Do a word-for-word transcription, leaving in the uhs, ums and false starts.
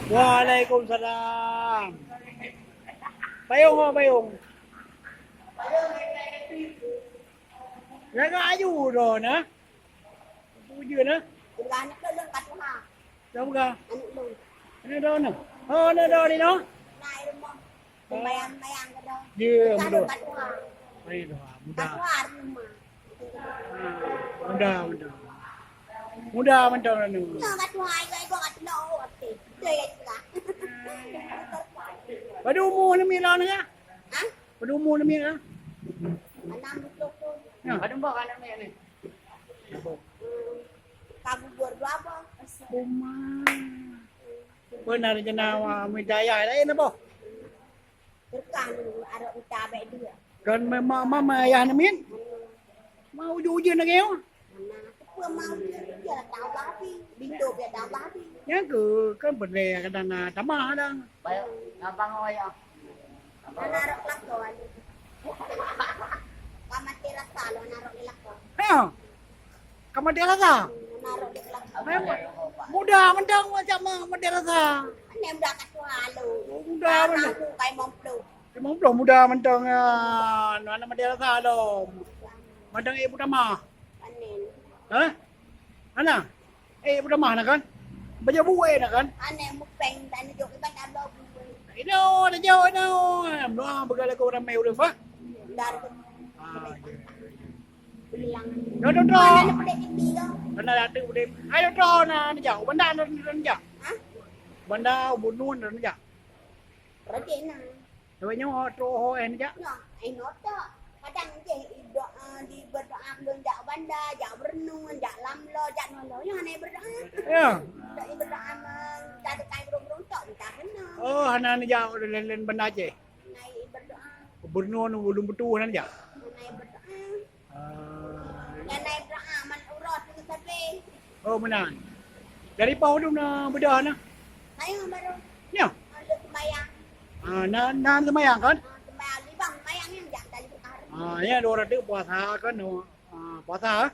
Waalaikumsalam. Payong, oh, payong. Lagak aju dah nah. Puja nah. Peugah aneuk lôn ka tuha. Dah peugah. Aneuk lôn. Aneuk dah nah. Oh, aneuk dah ni noh. Nah, i rumoh. Sembayang-sembayang ka dah. Ya, betul. Ka tuha. Ai dah, muda. Ka tuha rumah. Ah, muda, muda. Muda mantong anu. Nah, ka tuha, igo-igo ka tuha, oh, oke. Betul ya juga. Padum umu neumi lôn ya? Hah? Padum umu neumi ya? Enam puluh tahun. Ya. Padum bah aneuk ni? Hmm, ka gugur dua bah. Uma. Beuna rencana wa-, mita ayah laén apa? Berkah dulu, arok mita baik dia. Kan memang mama ayah neumi? Mau uji-uji lagi ya? Mana? Apa mau uji? Dia tak Allah hati. Bintu dia tak Allah hati. Ya ke, kan benda kadang, ah, tamah kadang. Baik, abang ayah. Hana rot lakon. Ka maté rasa lôn hana rot lakon. Ha. Ka maté rasa? Hana rot lakon. Memang muda mantong macam ma-, maté rasa. Hana muda ka tuha lôn. Oh, muda mantong. Ka limong puluh. Limong puluh muda mantong, ya. Anak maté rasa lom. Mantong ibu tamah. Panen. Ha? Hana? Eh, peudamah na kan? Bajau buet na kan? Aneh mupeng dan jok iban abah buet. Ino, na jauh ino. Meudoa beuga lagu ramai ureueng bah. Dar. Ah, ya. Bilang. Yo, Dodro. Mana pedak tinggi tu? Karena ada udah. Ayo, Dodro, na, na jauh. Benda na, na, na jauh. Hah? Benda bunun na jauh. Berarti na. Awak nyoe troh ho eh jak? Nyoe, eh, nyoe tok. Kadang jih idoa, di berdoa lôn jak banda, jak berenung, jak lamlo, jak nolo. Nyoe hana berdoa. Ya. Tak berdoa mah, tak ada kain berung-berung tok, entah kena. Oh, hana ni jak lain-lain banda je. Hana berdoa. Berenung ulun betul hana jak. Hana berdoa. Ah. Nyang na Ibrahim, man uroe tu sabe. Oh, meunan. Dari pahu tu na beudah na? Saya baru. Ya. Ada sembahyang. Ah, na, na sembahyang kan? Ah, sembahyang. Libang sembahyang ni, jak tali bekar. Ah, ya, dua ratus puasa kan? Ah, puasa.